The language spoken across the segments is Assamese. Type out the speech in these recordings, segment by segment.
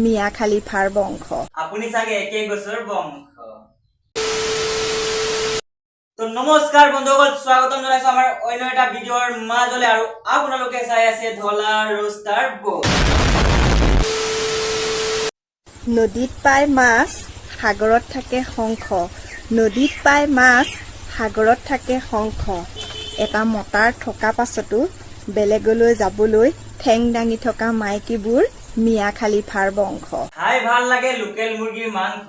মিয়া খালিফাৰ বংশ। আপুনি চাগে একে গছৰ বংশ। তো নমস্কাৰ বন্ধুসকল, স্বাগতম জনাইছো আমাৰ অন্য এটা ভিডিঅ'ৰ মাজলৈ আৰু আপোনালোকে চাই আছে ধলা ৰোষ্টাৰ বৌ। নদীত পায় মাছ, সাগৰত থাকে শংখ। নদীত পায় মাছ, সাগৰত থাকে শংখ। এটা মতাৰ থকা পাছতো বেলেগলৈ যাবলৈ ঠেং দাঙি থকা মাইকীবোৰ মিয়া খালিফাৰ বংশ। খাই ভাল লাগে লোকেল মুৰ্গীৰ মাংস,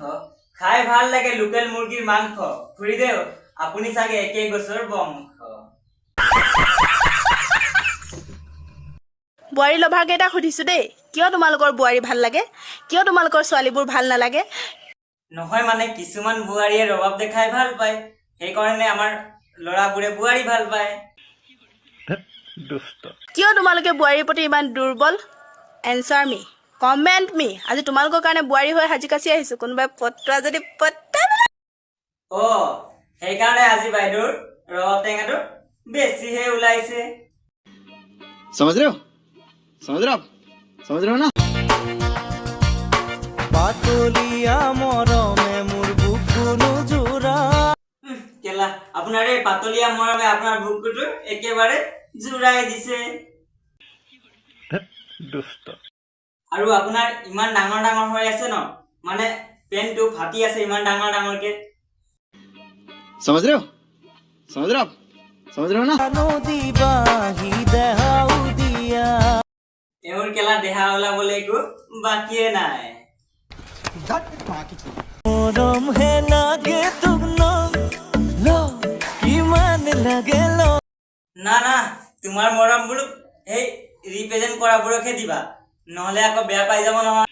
খাই ভাল লাগে লোকেল মুৰ্গীৰ মাংস। খুৰীদেউ, আপুনি চাগে একে গছৰ বংশ। বোৱাৰী লভাৰ কেইটাক সুধিছো দেই, কিয় তোমালোকৰ বোৱাৰী ভাল লাগে? কিয় তোমালোকৰ ছোৱালীবোৰ ভাল নালাগে? নহয়, মানে কিছুমান বোৱাৰীয়ে ৰবাব দেখাই ভাল পায়, সেইকাৰণে আমাৰ ল'ৰাবোৰে বোৱাৰী ভাল পায়। কিয় তোমালোকে বোৱাৰীৰ প্ৰতি ইমান দুৰ্বল? Answer me, comment me. আজি তোমালোকৰ কাৰণে বোৱাৰী হৈ সাজি কাচি আহিছো। কোনোবাই পত্ৰা যদি পত্তা। অ, সেইকাৰণে আজি বাইদেউৰ ৰবাব টেঙাটো বেছিহে ওলাইছে। समझ रहे हो? समझ रहे हो आप? समझ रहे हो ना? পাতলীয়া মৰমে মোৰ বুকুনো জোৰা। কেলা, আপোনাৰ এই পাতলীয়া মৰমে আপোনাৰ বুকুটো একেবাৰে জোৰাই দিছে। আৰু আপোনাৰ ইমান ডাঙৰ ডাঙৰ হৈ আছে ন, মানে পেনটো ফাটি আছে ইমান ডাঙৰ ডাঙৰকে। समझ रहे हो? समझ रहे हो आप? समझ रहे हो ना? নদী বাহি দেহাও দিয়া। তেওঁৰ কেলা দেহা ওলাবলৈ একো বাকীয়ে নাই। মৰম হে লাগে তোক ন ল, কিমান লাগে ল। না না, তোমাৰ মৰম বোলো সেই ৰিপ্ৰেজেণ্ট কৰাবোৰকহে দিবা, নহ'লে আকৌ বেয়া পাই যাব নহয়।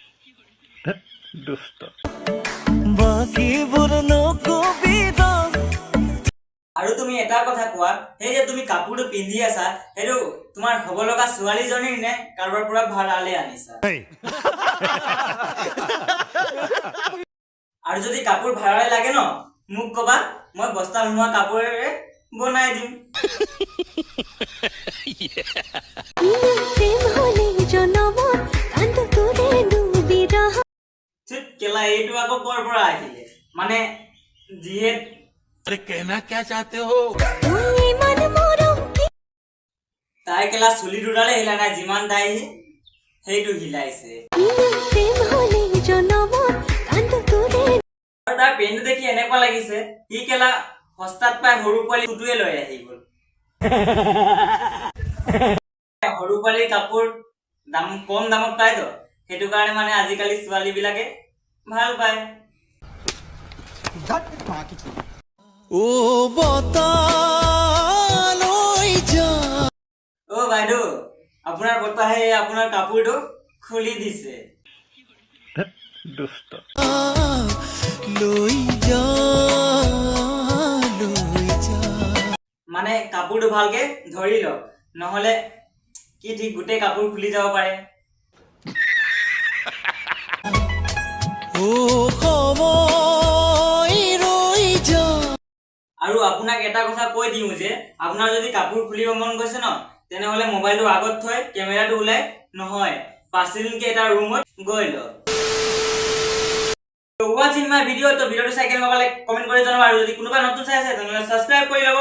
বাকীবোৰ নকবি। আৰু তুমি এটা কথা কোৱা, সেই যে তুমি কাপোৰটো পিন্ধি আছা, সেইটো তোমাৰ হ'ব লগা ছোৱালীজনীৰ নে কাৰোবাৰ পৰা ভাড়ালে আনিছা? আৰু যদি কাপোৰ ভাড়ালে লাগে ন, মোক কবা, মই বস্তা নোহোৱা কাপোৰেৰে বনাই দিম। প্ৰেম হলে জনমত কান্দো তোৰে দুবিৰহ। ঠিক কেলা, এইটো আকৌ ক'ৰ পৰা আহিলে? মানে যিহে তুই ইমান মৰম কি তাই কেলা চুলি দুডালে হিলা নাই, যিমান তাই সেইটো হিলাইছে। প্ৰেম হলে জনমত কান্দো তোৰে। আৰু তাৰ পেণ্টটো দেখি এনেকুৱা লাগিছে, সি কেলা সস্তাত পাই সৰু পোৱালি টোটোৱে লৈ আহি গ'ল। সৰু পোৱালিৰ কাপোৰ দাম কম দামত পায়তো, সেইটো কাৰণে মানে আজিকালি ছোৱালী বিলাকে ভাল পায়। ও বতাহ লৈ যা। অ বাইদেউ, আপোনাৰ বতাহে আপোনাৰ কাপোৰটো খুলি দিছে। লৈ যা, লৈ যা। মানে কাপোৰটো ভালকে ধৰি লওক, নহ'লে কি ঠিক গোটেই কাপোৰ খুলি যাব পাৰে। ও সময় ৰৈ যা। আৰু আপোনাক এটা কথা কৈ দিওঁ যে আপোনাৰ যদি কাপোৰ খুলিব মন গৈছে ন, তেনেহ'লে মোবাইলটো আগত থৈ কেমেৰাটো ওলাই নহয়, পাঁচদিনকে এটা ৰুমত গৈ লওক। ৱাটছিং মাই ভিডিঅ'। তো ভিডিঅ'টো চাই কেনেকুৱা পালে কমেণ্ট কৰি জনাব আৰু যদি কোনোবা নতুন চাই আছে, তেনেহ'লে ছাবস্ক্ৰাইব কৰি ল'ব।